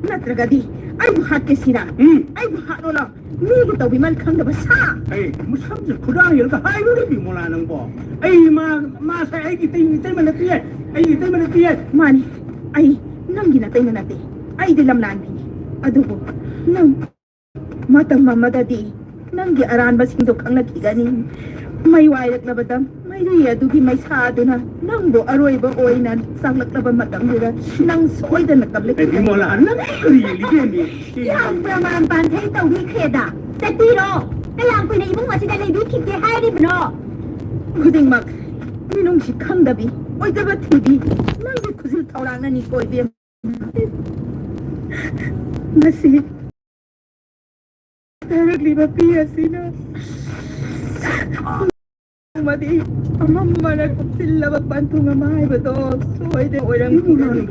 ꯅꯠꯇ꯭ꯔꯒꯗꯤ ꯑꯩꯕꯨ ꯍꯥꯠꯀꯦ ꯁꯤꯔꯥ? ꯎꯝ꯫ ꯑꯩꯕꯨ ꯍꯥꯠꯂꯣꯂꯣ? ꯃꯤꯒꯤ ꯇꯧꯕꯤꯃꯜ ꯈꯪꯗꯕ ꯁꯥ! ꯑꯩ ꯃꯁꯝꯁꯦ ꯈꯨꯗꯥꯡ ꯌꯦꯜꯂꯒ ꯍꯥꯏꯔꯨꯔꯦ ꯕꯤꯃꯣꯂꯥ ꯅꯪꯕꯣ꯫ ꯑꯩ ꯃꯥ, ꯃꯥꯁꯦ ꯑꯩꯒꯤ ꯏꯇꯩ-, ꯏꯇꯩꯃ ꯅꯠꯇꯦ꯫ ꯑꯩꯒꯤ ꯏꯇꯩꯃ ꯅꯠꯇꯦ꯫ ꯃꯥꯅꯤ, ꯑꯩ ꯅꯪꯒꯤ ꯅꯇꯩꯃ ꯅꯠꯇꯦ꯫ ꯑꯩꯗꯤ ꯂꯝꯂꯥꯟꯕꯤꯅꯤ꯫ ꯑꯗꯨꯕꯨ ꯅꯪ ꯃꯇꯝ ꯑꯃꯗꯗꯤ ꯅꯪꯒꯤ ꯑꯔꯥꯟꯕꯁꯤꯡꯗꯣ ꯈꯪꯂꯛꯈꯤꯒꯅꯤ꯫ ꯃꯩ ꯋꯥꯏꯔꯛꯂꯕꯗ ꯃꯩꯔꯤ ꯑꯗꯨꯒꯤ ꯃꯩꯁꯥ ꯑꯗꯨꯅ ꯅꯪꯕꯨ ꯑꯔꯣꯏꯕ ꯑꯣꯏꯅ ꯆꯥꯛꯂꯛꯂꯕ ꯃꯇꯝꯗꯨꯗ ꯅꯪ ꯁꯣꯏꯗꯅ ꯀꯞꯂꯛꯈꯤ꯫ ꯑꯦ, ꯕꯤꯃꯣꯂꯥ, ꯅꯪ ꯀꯔꯤ ꯌꯦꯡꯂꯤꯒꯦꯃꯤ? ꯌꯥꯝ ꯄ꯭ꯔꯃꯥꯟ ꯄꯥꯟꯊꯩ ꯇꯧꯕꯤꯈ꯭ꯔꯦꯗ꯫ ꯆꯠꯄꯤꯔꯣ꯫ ꯀꯌꯥꯝ ꯀꯨꯏꯅ ꯏꯃꯨꯡ ꯑꯁꯤꯗ ꯂꯩꯕꯤꯈꯤꯒꯦ ꯍꯥꯏꯔꯤꯕꯅꯣ? ꯈꯨꯗꯤꯡꯃꯛ ꯃꯤꯅꯨꯡꯁꯤ ꯈꯪꯗꯕꯤ, ꯑꯣꯏꯖꯕ ꯊꯤꯕꯤ, ꯅꯪꯒꯤ ꯈꯨꯖꯤꯜ ꯊꯧꯔꯥꯡꯅꯅꯤꯀꯣ ꯏꯕꯦꯝꯃ꯫ ꯉꯁꯤ ꯇꯥꯔꯛꯂꯤꯕ ꯄꯤ ꯑꯁꯤꯅ ꯑꯃꯗꯤ ꯑꯃꯝꯕꯅ ꯀꯨꯞꯁꯤꯜꯂꯕ ꯄꯟꯊꯨꯡ ꯑꯃ ꯍꯥꯏꯕꯗꯣ ꯁꯣꯏꯗꯅ ꯑꯣꯏꯔꯝꯈꯤꯒꯅꯤ꯫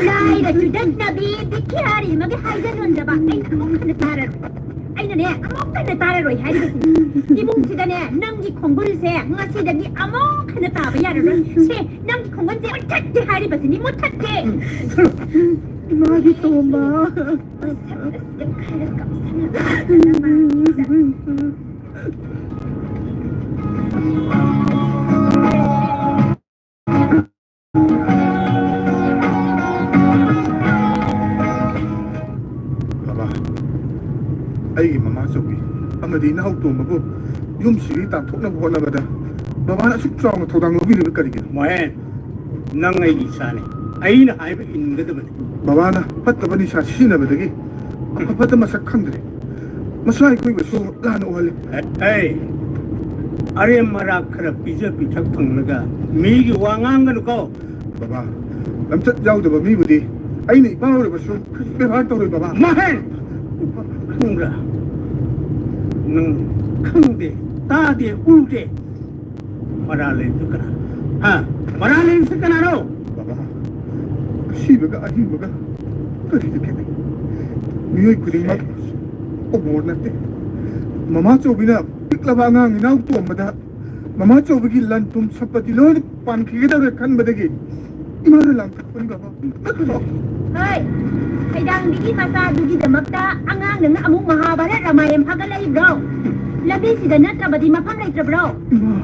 ꯂꯥꯏꯔ ꯆꯨꯗꯠꯅꯕꯤ ꯚꯤꯈ꯭ꯌꯥꯔꯤ ꯑꯃꯒꯤ ꯍꯥꯏꯖ ꯅꯣꯟꯖꯕ ꯑꯩ ꯑꯃꯨꯛ ꯍꯟꯅ ꯇꯥꯔꯔꯣꯏ꯫ ꯑꯩ ꯑꯩꯅꯅꯦ ꯑꯃꯨꯛ ꯍꯟꯅ ꯇꯥꯔꯔꯣꯏ ꯍꯥꯏꯔꯤꯕꯁꯤꯅꯤ꯫ ꯏꯃꯨꯡꯁꯤꯗꯅꯦ ꯅꯪꯒꯤ ꯈꯣꯡꯒꯨꯜꯁꯦ ꯉꯁꯤꯗꯒꯤ ꯑꯃꯨꯛ ꯍꯟꯅ ꯇꯥꯕ ꯌꯥꯔꯔꯣꯏ꯫ ꯁꯦ, ꯅꯪꯒꯤ ꯈꯣꯡꯒꯨꯜꯁꯦ ꯃꯨꯠꯊꯠꯀꯦ ꯍꯥꯏꯔꯤꯕꯁꯤꯅꯤ, ꯃꯨꯠꯊꯠꯀꯦ꯫ ꯏꯃꯥꯒꯤ ꯇꯣꯝꯕ꯫ ꯃꯁꯛ ꯑꯁꯤꯗ ꯈꯔ ꯀꯞꯁꯟꯅꯕ ꯃꯥꯜꯂꯤꯗ꯫ ꯕꯕꯥ, ꯑꯩꯒꯤ ꯃꯃꯥ ꯆꯧꯕꯤ ꯑꯃꯗꯤ ꯏꯅꯥꯎ ꯇꯣꯝꯕꯕꯨ ꯌꯨꯝꯁꯤꯒꯤ ꯇꯥꯟꯊꯣꯛꯅꯕ ꯍꯣꯠꯅꯕꯗ ꯕꯕꯥꯅ ꯑꯁꯨꯛ ꯆꯥꯎꯅ ꯊꯧꯗꯥꯡ ꯂꯧꯕꯤꯔꯤꯕ ꯀꯔꯤꯒꯤꯅꯣ? ꯃꯣꯍꯦꯟ, ꯅꯪ ꯑꯩꯒꯤ ꯏꯆꯥꯅꯤ, ꯑꯩꯅ ꯍꯥꯏꯕ ꯏꯟꯒꯗꯕꯅꯤ꯫ ꯕꯕꯥꯅ ꯐꯠꯇꯕ ꯅꯤꯁꯥ ꯁꯤꯖꯤꯟꯅꯕꯗꯒꯤ ꯑꯐ ꯐꯠꯇ ꯃꯁꯛ ꯈꯪꯗ꯭ꯔꯦ꯫ ꯃꯁꯥ ꯑꯩꯈꯣꯏꯕꯨꯁꯨ ꯂꯥꯟꯅ ꯎꯍꯜꯂꯤ꯫ ꯑꯦ, ꯑꯔꯦꯝ ꯑꯔꯥꯛ ꯈꯔ ꯄꯤꯖ ꯄꯤꯊꯛ ꯐꯪꯂꯒ ꯃꯤꯒꯤ ꯋꯥ ꯉꯥꯡꯒꯅꯨꯀꯣ꯫ ꯕꯕꯥ, ꯂꯝꯆꯠ ꯌꯥꯎꯗꯕ ꯃꯤꯕꯨꯗꯤ ꯑꯩꯅ ꯏꯄꯥ ꯑꯣꯏꯔꯕꯁꯨ ꯕꯦꯕꯥꯔ ꯇꯧꯔꯣꯏ, ꯕꯕꯥ꯫ ꯃꯍꯦꯟ! ꯈꯪꯕ꯭ꯔꯥ? ꯅꯪ ꯈꯪꯗꯦ, ꯇꯥꯗꯦ, ꯎꯗꯦ꯫ ꯃꯔꯥꯜ ꯂꯩꯕꯗꯨ ꯀꯅꯥ? ꯍꯥ? ꯃꯔꯥꯜ ꯂꯩꯕꯁꯤ ꯀꯅꯥꯅꯣ? ꯕꯕꯥ, ꯑꯁꯤꯕꯒ ꯑꯍꯤꯡꯕꯒ ꯀꯔꯤꯗ ꯈꯦꯠꯅꯩ? ꯃꯤꯑꯣꯏ ꯈꯨꯗꯤꯡꯃꯛ ꯑꯣꯕꯣꯔ ꯅꯠꯇꯦ꯫ ꯃꯃꯥ ꯆꯧꯕꯤꯅ ꯄꯤꯛꯂꯕ ꯑꯉꯥꯡ ꯏꯅꯥꯎ ꯇꯣꯝꯕꯗ ꯃꯃꯥ ꯆꯧꯕꯒꯤ ꯂꯟ ꯊꯨꯝ ꯁꯝꯄꯇꯤ ꯂꯣꯏꯅ ꯄꯥꯟꯈꯤꯒꯗꯧꯔꯦ ꯈꯟꯕꯗꯒꯤ ꯏꯃꯥꯅ ꯂꯥꯡꯊꯣꯛꯄꯅꯤ, ꯕꯕꯥ꯫ ꯍꯣꯏ, ꯁꯩꯗꯥꯡꯕꯤꯒꯤ ꯃꯆꯥꯗꯨꯒꯤꯗꯃꯛꯇ ꯑꯉꯥꯡ ꯅꯪꯅ ꯑꯃꯨꯛ ꯃꯍꯥꯚꯥꯔꯠ ꯔꯥꯃꯥꯌꯟ ꯐꯥꯒꯠꯂꯛꯏꯕ꯭ꯔꯣ? ꯂꯝꯕꯤꯁꯤꯗ ꯅꯠꯇ꯭ꯔꯕꯗꯤ ꯃꯐꯝ ꯂꯩꯇ꯭ꯔꯕ꯭ꯔꯣ? ꯏꯃꯥ꯫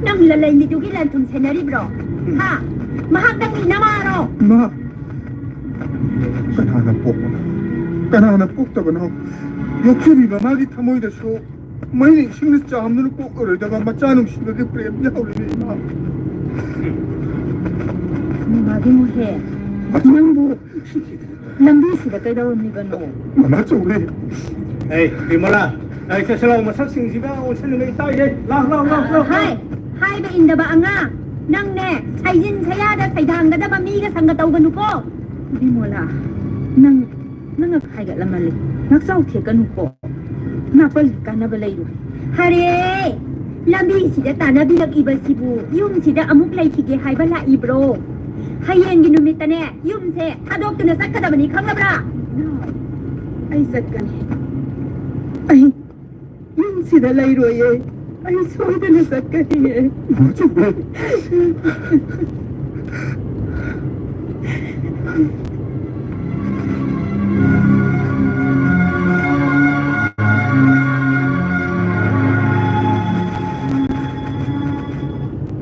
ꯅꯪ ꯂꯂꯩꯃꯤꯗꯨꯒꯤ ꯂꯟ ꯊꯨꯝ ꯁꯦꯟꯅꯔꯤꯕ꯭ꯔꯣ? ꯍꯥ? ꯃꯍꯥꯛ ꯅꯪꯒꯤ ꯅꯃꯥꯔꯣ? ꯏꯃꯥ꯫ ꯀꯅꯥꯅ ꯄꯣꯛꯄꯅꯣ? ꯀꯅꯥꯅ ꯄꯣꯛꯇꯕꯅꯣ? ꯌꯣꯛꯆꯕꯤꯕ ꯃꯥꯒꯤ ꯊꯃꯣꯏꯗꯁꯨ ꯃꯩꯅ ꯏꯁꯤꯡꯅ ꯆꯥꯝꯗꯨꯅ ꯀꯣꯛꯂꯔꯣꯏꯗꯕ ꯃꯆꯥ ꯅꯨꯡꯁꯤꯕꯒꯤ ꯄ꯭ꯔꯦꯝ ꯌꯥꯎꯔꯤꯅꯦ, ꯏꯃꯥ꯫ ꯃꯃꯥꯒꯤ ꯃꯣꯍꯦ, ꯅꯪꯕꯨ ꯂꯝꯕꯤꯁꯤꯗ ꯀꯩꯗꯧꯔꯝꯃꯤꯕꯅꯣ? ꯃꯃꯥ ꯆꯧꯕꯤ꯫ ꯑꯩ, ꯕꯤꯃꯂꯥ, ꯑꯩ, ꯆꯠꯁꯤ ꯂꯥꯎ, ꯃꯁꯛꯁꯤꯡꯁꯤꯒ ꯑꯣꯟꯁꯤꯟꯅꯕ ꯏꯀꯥꯏꯖꯩ꯫ ꯂꯥꯎ, ꯂꯥꯎ, ꯂꯥꯎ, ꯂꯥꯎ꯫ ꯍꯥꯏ, ꯍꯥꯏꯕ ꯏꯟꯗꯕ ꯑꯉꯥꯡ, ꯅꯪꯅꯦ, ꯁꯩꯖꯤꯟ ꯁꯌꯥꯗ ꯁꯩꯗꯥꯡꯒꯗꯕ ꯃꯤꯒ ꯁꯪꯒ ꯇꯧꯒꯅꯨꯀꯣ꯫ ꯕꯤꯃꯣꯂꯥ, ꯅꯪ ꯅꯪꯅ ꯍꯥꯏꯒꯠꯂꯝꯃꯜꯂꯤ꯫ ꯅꯛꯆꯥꯎ ꯊꯦꯛꯀꯅꯨꯀꯣ꯫ ꯅꯥꯄꯜꯒꯤ ꯀꯥꯟꯅꯕ ꯂꯩꯔꯣꯏ꯫ ꯍꯔꯦ! ꯂꯝꯕꯤꯁꯤꯗ ꯇꯥꯟꯅꯕꯤꯔꯛꯏꯕꯁꯤꯕꯨ ꯌꯨꯝꯁꯤꯗ ꯑꯃꯨꯛ ꯂꯩꯈꯤꯒꯦ ꯍꯥꯏꯕ ꯂꯥꯛꯏꯕ꯭ꯔꯣ? ꯍꯌꯦꯡꯒꯤ ꯅꯨꯃꯤꯠꯇꯅꯦ, ꯌꯨꯝꯁꯦ ꯊꯥꯗꯣꯛꯇꯨꯅ ꯆꯠꯀꯗꯕꯅꯤ, ꯈꯪꯂꯕ꯭ꯔꯥ? ꯑꯩ ꯆꯠꯀꯅꯤ꯫ ꯑꯩ ꯌꯨꯝꯁꯤꯗ ꯂꯩꯔꯣꯏꯌꯦ꯫ ꯑꯩ ꯁꯣꯏꯗꯅ ꯆꯠꯀꯅꯤꯌꯦ꯫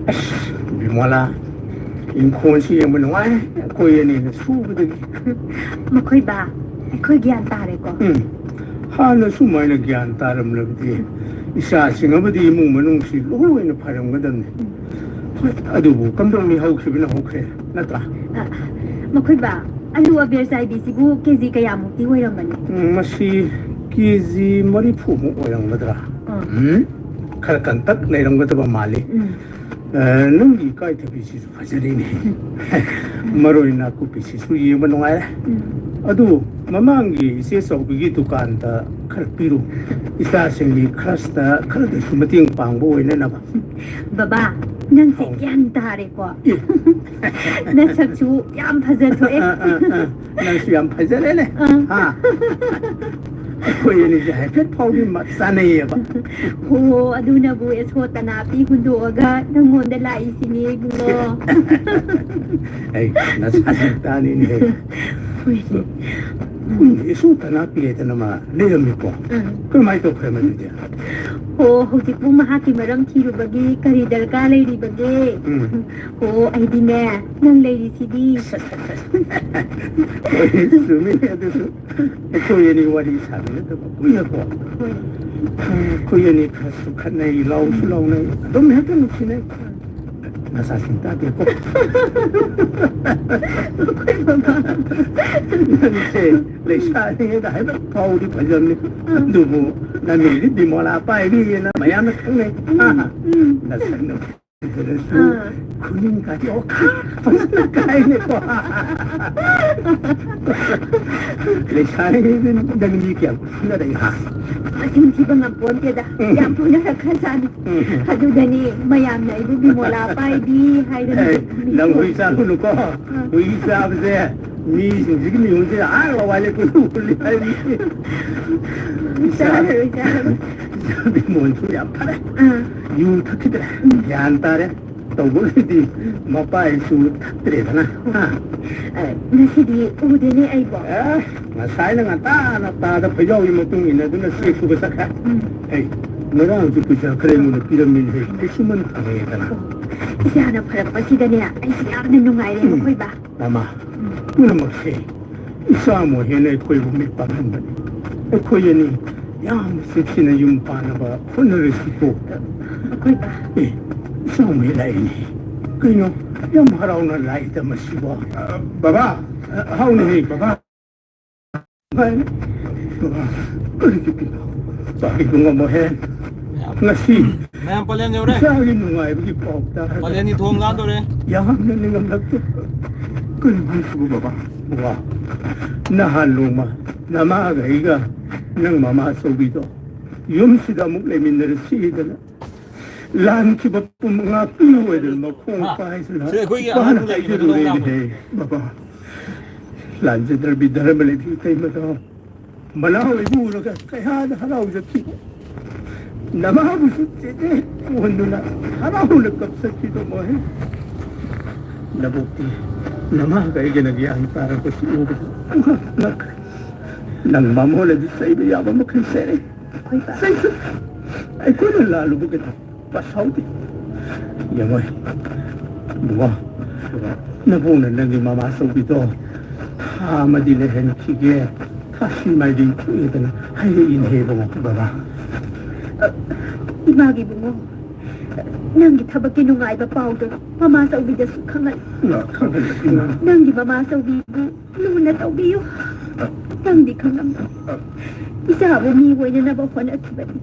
ꯑꯁ, ꯕꯤꯃꯣꯂꯥ, ꯏꯪꯈꯣꯜꯁꯤ ꯌꯦꯡꯕ ꯅꯨꯡꯉꯥꯏ, ꯑꯩꯈꯣꯏ ꯑꯅꯤꯅ ꯁꯨꯕꯗꯒꯤ꯫ ꯃꯈꯣꯏꯕꯥ, ꯑꯩꯈꯣꯏ ꯒ꯭ꯌꯥꯟ ꯇꯥꯔꯦꯀꯣ? ꯎꯝ, ꯍꯥꯟꯅ ꯁꯨꯃꯥꯏꯅ ꯒ꯭ꯌꯥꯟ ꯇꯥꯔꯝꯂꯕꯗꯤ ꯏꯆꯥꯁꯤꯡ ꯑꯃꯗꯤ ꯏꯃꯨꯡ ꯃꯅꯨꯡꯁꯤ ꯂꯣꯏꯅ ꯐꯔꯝꯒꯗꯕꯅꯤ꯫ ꯎꯝ꯫ ꯍꯣꯏ, ꯑꯗꯨꯕꯨ ꯀꯝꯗꯧꯅꯤ, ꯍꯧꯈꯤꯕꯅ ꯍꯧꯈ꯭ꯔꯦ, ꯅꯠꯇ꯭ꯔꯥ? ꯑ, ꯃꯈꯣꯏꯕꯥ, ꯑꯂꯨ ꯑꯕꯦꯔ ꯆꯥꯏꯕꯤꯁꯤꯕꯨ ꯀꯦ ꯖꯤ ꯀꯌꯥꯃꯨꯛꯇꯤ ꯑꯣꯏꯔꯝꯒꯅꯤ? ꯎꯝ, ꯃꯁꯤ ꯀꯦ ꯖꯤ ꯃꯔꯤꯐꯨꯃꯨꯛ ꯑꯣꯏꯔꯝꯒꯗ꯭ꯔꯥ? ꯑꯥ꯫ ꯎꯝ, ꯈꯔ ꯀꯟꯇꯛ ꯂꯩꯔꯝꯒꯗꯕ ꯃꯥꯜꯂꯤ꯫ ꯎꯝ꯫ ꯑ, ꯅꯪꯒꯤ ꯏꯀꯥꯏꯊꯕꯤꯁꯤꯁꯨ ꯐꯖꯔꯤꯅꯦ꯫ ꯃꯔꯣꯏ ꯅꯥꯀꯨꯞꯄꯤꯁꯤꯁꯨ ꯌꯦꯡꯕ ꯅꯨꯡꯉꯥꯏꯔꯦ꯫ ꯎꯝ꯫ ꯑꯗꯨ ꯃꯃꯥꯡꯒꯤ ꯏꯆꯦ ꯆꯥꯎꯕꯤꯒꯤ ꯗꯨꯀꯥꯟꯗ ꯈꯔ ꯄꯤꯔꯨ꯫ ꯏꯆꯥꯁꯤꯡꯒꯤ ꯈꯔꯁꯇ ꯈꯔꯗꯁꯨ ꯃꯇꯦꯡ ꯄꯥꯡꯕ ꯑꯣꯏꯅꯅꯕ꯫ ꯕꯕꯥ, ꯅꯪꯁꯦ ꯑꯧ꯫ ꯒ꯭ꯌꯥꯟ ꯇꯥꯔꯦꯀꯣ? ꯑꯦ꯫ ꯅꯁꯛꯁꯨ ꯌꯥꯝ ꯐꯖꯊꯣꯛꯑꯦ꯫ ꯑ, ꯑ, ꯑ꯫ ꯅꯪꯁꯨ ꯌꯥꯝ ꯐꯖꯔꯦꯅꯦ꯫ ꯑ꯫ ꯍꯥ? ꯑꯩꯈꯣꯏ ꯑꯅꯤꯁꯦ ꯍꯥꯏꯐꯦꯠ ꯐꯥꯎꯗꯤ ꯃ-, ꯆꯥꯅꯩꯌꯦꯕ꯫ ꯍꯣ, ꯑꯗꯨꯅꯕꯨ ꯑꯦꯁꯣ ꯇꯅꯥꯄꯤ ꯍꯨꯟꯗꯣꯛꯑꯒ ꯅꯪꯉꯣꯟꯗ ꯂꯥꯛꯏꯁꯤꯅꯦ, ꯏꯕꯨꯡꯉꯣ꯫ ꯑꯩ ꯅꯁꯥ ꯁꯛꯇꯥꯅꯤꯅꯦ꯫ ꯍꯣꯏꯅꯦ꯫ ꯎꯝ, ꯑꯦꯁꯣ ꯇꯅꯥꯄꯤ ꯍꯥꯏꯗꯅ ꯑꯃ ꯂꯩꯔꯝꯃꯤꯀꯣ? ꯎꯝ꯫ ꯀꯔꯝꯍꯥꯏꯅ ꯇꯧꯈ꯭ꯔꯦ ꯃꯗꯨꯗꯤ? ꯍꯣ, ꯍꯧꯖꯤꯛꯄꯨ ꯃꯍꯥꯛꯀꯤ ꯃꯔꯝ ꯊꯤꯔꯨꯕꯒꯤ ꯀꯔꯤ ꯗꯔꯀꯥꯔ ꯂꯩꯔꯤꯕꯒꯦ? ꯎꯝ꯫ ꯍꯣ, ꯑꯩꯗꯤꯅꯦ, ꯅꯪ ꯂꯩꯔꯤꯁꯤꯗꯤ꯫ ꯍꯣꯏ, ꯆꯨꯝꯃꯤꯅꯦ ꯑꯗꯨꯁꯨ꯫ ꯑꯩꯈꯣꯏ ꯑꯅꯤ ꯋꯥꯔꯤ ꯁꯥꯟꯅꯗꯕ ꯀꯨꯏꯔꯦꯀꯣ꯫ ꯍꯣꯏ꯫ ꯑꯩꯈꯣꯏ ꯑꯅꯤ ꯈꯔꯁꯨ ꯈꯠꯅꯩ, ꯂꯥꯎꯁꯨ ꯂꯥꯎꯅꯩ, ꯑꯗꯨꯝ ꯍꯦꯛꯇ ꯅꯨꯡꯁꯤꯅꯩ꯫ ꯅꯁꯥꯁꯤꯡ ꯇꯥꯗꯦꯀꯣ꯫ ꯑꯩꯈꯣꯏ ꯕꯕꯥ꯫ ꯅꯪꯁꯦ ꯂꯩꯁꯥꯔꯤꯉꯩꯗ ꯍꯥꯏꯕ ꯐꯥꯎꯗꯤ ꯐꯖꯕꯅꯤ꯫ ꯑꯗꯨꯕꯨ ꯅꯃꯤꯡꯗꯤ ꯕꯤꯃꯣꯂꯥ ꯄꯥꯏꯕꯤꯅ ꯃꯌꯥꯝꯅ ꯈꯪꯅꯩ꯫ ꯎꯝ, ꯎꯝ꯫ ꯅꯁꯛꯅ ꯐꯖꯔꯁꯨ ꯑꯥ꯫ ꯈꯨꯅꯤꯡ ꯀꯥꯗꯤ ꯑꯣꯈꯥ ꯐꯖꯅ ꯀꯥꯏꯅꯦꯀꯣ꯫ ꯂꯩꯁꯥꯔꯤꯉꯩꯗ ꯅꯪ ꯃꯤ ꯀꯌꯥꯝ ꯐꯨꯅꯔꯛꯏ ꯍꯥ? ꯃꯁꯤꯡ ꯊꯤꯕ ꯉꯝꯄꯣꯟꯇꯦꯗ꯫ ꯎꯝ꯫ ꯌꯥꯝ ꯐꯨꯅꯔꯛꯈ꯭ꯔꯖꯥꯠꯅꯤ꯫ ꯎꯝ꯫ ꯑꯗꯨꯗꯅꯤ ꯃꯌꯥꯝꯅ ꯑꯩꯕꯨ ꯕꯤꯃꯣꯂꯥ ꯄꯥꯏꯕꯤ ꯍꯥꯏꯗꯅ ꯑꯦ, ꯅꯪ ꯍꯨꯏ ꯆꯥꯔꯨꯅꯨꯀꯣ꯫ ꯑꯥ꯫ ꯍꯨꯏ ꯆꯥꯕꯁꯦ ꯃꯤꯁꯤꯡꯁꯤꯒꯤ ꯃꯤꯍꯨꯟꯁꯦ ꯑꯥ ꯂꯋꯥꯏ ꯂꯩꯀꯣꯜ ꯍꯨꯜꯂꯤ ꯍꯥꯏꯔꯤ꯫ ꯆꯥꯔꯔꯣꯏ, ꯆꯥꯔꯔꯣꯏ꯫ ꯏꯆꯥ ꯕꯤꯃꯣꯟꯁꯨ ꯌꯥꯝ ꯐꯔꯦ꯫ ꯑꯥ꯫ ꯌꯨ ꯊꯛꯈꯤꯗ꯭ꯔꯦ꯫ ꯎꯝ꯫ ꯒ꯭ꯌꯥꯟ ꯇꯥꯔꯦ꯫ ꯇꯧꯕꯒꯤꯗꯤ ꯎꯝ꯫ ꯃꯄꯥꯏꯁꯨ ꯊꯛꯇ꯭ꯔꯦꯗꯅ꯫ ꯍꯥ? ꯑ, ꯉꯁꯤꯗꯤ ꯎꯗꯦꯅꯦ ꯑꯩꯕꯣ꯫ ꯑꯦ, ꯉꯁꯥꯏꯅ ꯉꯟꯇꯥꯅ ꯇꯥꯗ ꯈꯣꯏꯖꯥꯎꯒꯤ ꯃꯇꯨꯡ ꯏꯟꯅꯗꯨꯅ ꯆꯦꯛ ꯁꯨꯕ ꯆꯠꯈ꯭ꯔꯦ꯫ ꯎꯝ꯫ ꯑꯩ ꯉꯔꯥꯡꯁꯨ ꯄꯩꯁꯥ ꯈꯔ ꯑꯩꯉꯣꯟꯗ ꯄꯤꯔꯝꯃꯤꯅꯦ꯫ ꯑꯩ ꯁꯨꯃꯟ ꯈꯪꯉꯦꯗꯅ꯫ ꯑꯣ, ꯏꯆꯥꯅ ꯐꯔꯛꯄꯁꯤꯗꯅꯦ ꯑꯩꯁꯦ ꯌꯥꯝꯅ ꯅꯨꯡꯉꯥꯏꯔꯦ, ꯎꯝ꯫ ꯃꯈꯣꯏꯕ꯫ ꯃꯃꯥ, ꯎꯝ꯫ ꯄꯨꯝꯅꯃꯛꯁꯦ ꯏꯆꯥ ꯃꯣꯍꯦꯟꯅ ꯑꯩꯈꯣꯏꯕꯨ ꯃꯤꯠ ꯄꯥꯡꯍꯟꯕꯅꯤ꯫ ꯑꯩꯈꯣꯏ ꯑꯅꯤ ꯌꯥꯝꯅ ꯆꯦꯛꯁꯤꯟꯅ ꯌꯨꯝ ꯄꯥꯟꯅꯕ ꯍꯣꯠꯅꯔꯁꯤꯀꯣ꯫ ꯑꯩꯈꯣꯏ ꯕꯥ꯫ ꯑꯦ, ꯏꯆꯥ ꯃꯣꯍꯦꯟ ꯂꯥꯛꯏꯅꯦ꯫ ꯀꯩꯅꯣ, ꯌꯥꯝ ꯍꯔꯥꯎꯅ ꯂꯥꯛꯏꯗ ꯃꯁꯤꯕꯣ꯫ ꯑ, ꯕꯕꯥ, ꯑ, ꯍꯥꯎꯅꯦꯍꯦ, ꯕꯕꯥ꯫ ꯀꯔꯤꯒꯤ ꯄꯤꯅꯣ? ꯏꯕꯨꯡꯉꯣ ꯃꯣꯍꯦꯟ, ꯉꯁꯤ ꯃꯌꯥꯝ ꯄꯂꯦꯟ ꯌꯧꯔꯦ꯫ ꯏꯆꯥꯒꯤ ꯅꯨꯡꯉꯥꯏꯕꯒꯤ ꯄꯥꯎ ꯇꯥꯔꯒ ꯄꯂꯦꯟꯒꯤ ꯊꯣꯡ ꯂꯥꯟꯗꯣꯔꯦ꯫ ꯌꯥꯝꯅ ꯅꯤꯡꯉꯝꯂꯛꯇꯦ꯫ ꯀꯔꯤꯅꯣ ꯍꯥꯏꯁꯤꯕꯨ ꯕꯕꯥ? ꯕꯕꯥ, ꯅꯍꯥꯟ ꯅꯣꯡꯃ ꯅꯃꯥꯒ ꯑꯩꯒ ꯅꯪ ꯃꯃꯥ ꯑꯆꯧꯕꯤꯗꯣ ꯌꯨꯝꯁꯤꯗ ꯑꯃꯨꯛ ꯂꯩꯃꯤꯟꯅꯔꯁꯤꯗꯅ ꯂꯥꯟꯈꯤꯕ ꯄꯨꯝ ꯉꯥꯛꯄꯤꯌꯨ ꯍꯥꯏꯗꯅ ꯃꯈꯣꯡ ꯍꯥ? ꯄꯥꯏꯗꯅ ꯁꯤ ꯑꯩꯈꯣꯏꯒꯤ ꯏꯄꯥꯅ ꯑꯉꯥꯡ ꯂꯩꯕꯗꯣ ꯍꯥꯏꯖꯔꯨꯔꯦꯅꯦꯍꯦ, ꯂꯥꯡꯕ꯫ ꯕꯕꯥ꯫ ꯂꯥꯟꯖꯗ꯭ꯔꯕꯤ ꯙꯔꯃ ꯂꯩꯕꯤ ꯏꯇꯩꯃꯗꯣ ꯃꯅꯥꯎ ꯂꯩꯕꯨ ꯎꯔꯒ ꯀꯌꯥꯗ ꯍꯔꯥꯎꯖꯈꯤ꯫ ꯅꯃꯥꯕꯨꯁꯨ ꯆꯦꯆꯦ ꯎꯍꯟꯗꯨꯅ ꯍꯔꯥꯎꯅ ꯀꯞꯆꯈꯤꯗꯣ ꯃꯣꯍꯦ꯫ ꯅꯕꯣꯛꯇꯤ ꯅꯃꯥꯒ ꯑꯩꯒꯅ ꯒ꯭ꯌꯥꯟ ꯇꯥꯔꯛꯄꯁꯤ ꯎꯕꯗ ꯄꯨꯡꯉꯛ ꯉꯛꯈ꯭ꯔꯦ꯫ ꯅꯪ ꯃꯃꯣꯅꯗꯤ ꯆꯩꯕ ꯌꯥꯕ ꯃꯈꯩ ꯆꯩꯔꯦ꯫ ꯑꯩꯈꯣꯏꯅ ꯂꯥꯜꯂꯨꯕꯒꯤꯗꯣ ꯄꯁꯥꯎꯗꯦ꯫ ꯌꯦꯡꯉꯣ, ꯏꯕꯨꯡꯉꯣ, ꯅꯕꯨꯡꯅ ꯅꯪꯒꯤ ꯃꯃꯥ ꯑꯆꯧꯕꯤꯗꯣ ꯊꯥ ꯑꯃꯗꯤ ꯂꯩꯍꯟꯈꯤꯒꯦ, ꯊꯥꯁꯤ ꯃꯥꯏꯗꯤ ꯊꯣꯛꯑꯦꯗꯅ ꯍꯥꯏꯔꯛꯏꯅꯦ ꯏꯕꯨꯡꯉꯣ, ꯕꯕꯥ꯫ ꯏꯃꯥꯒꯤ ꯏꯕꯨꯡꯉꯣ, ꯅꯪꯒꯤ ꯊꯕꯛꯀꯤ ꯅꯨꯡꯉꯥꯏꯕ ꯄꯥꯎꯗꯣ ꯃꯃꯥ ꯑꯆꯧꯕꯤꯗꯁꯨ ꯈꯪꯍꯜꯂꯨ꯫ ꯈꯪꯍꯜꯂꯦ, ꯏꯃꯥ꯫ ꯅꯪꯒꯤ ꯃꯃꯥ ꯑꯆꯧꯕꯤꯕꯨ ꯂꯨꯅ ꯇꯧꯕꯤꯌꯨ꯫ ꯅꯪꯗꯤ ꯈꯪꯂꯝꯒꯅꯤ꯫ ꯏꯆꯥꯕꯨ ꯃꯤ ꯑꯣꯏꯅꯅꯕ ꯍꯣꯠꯅꯈꯤꯕꯅꯤ꯫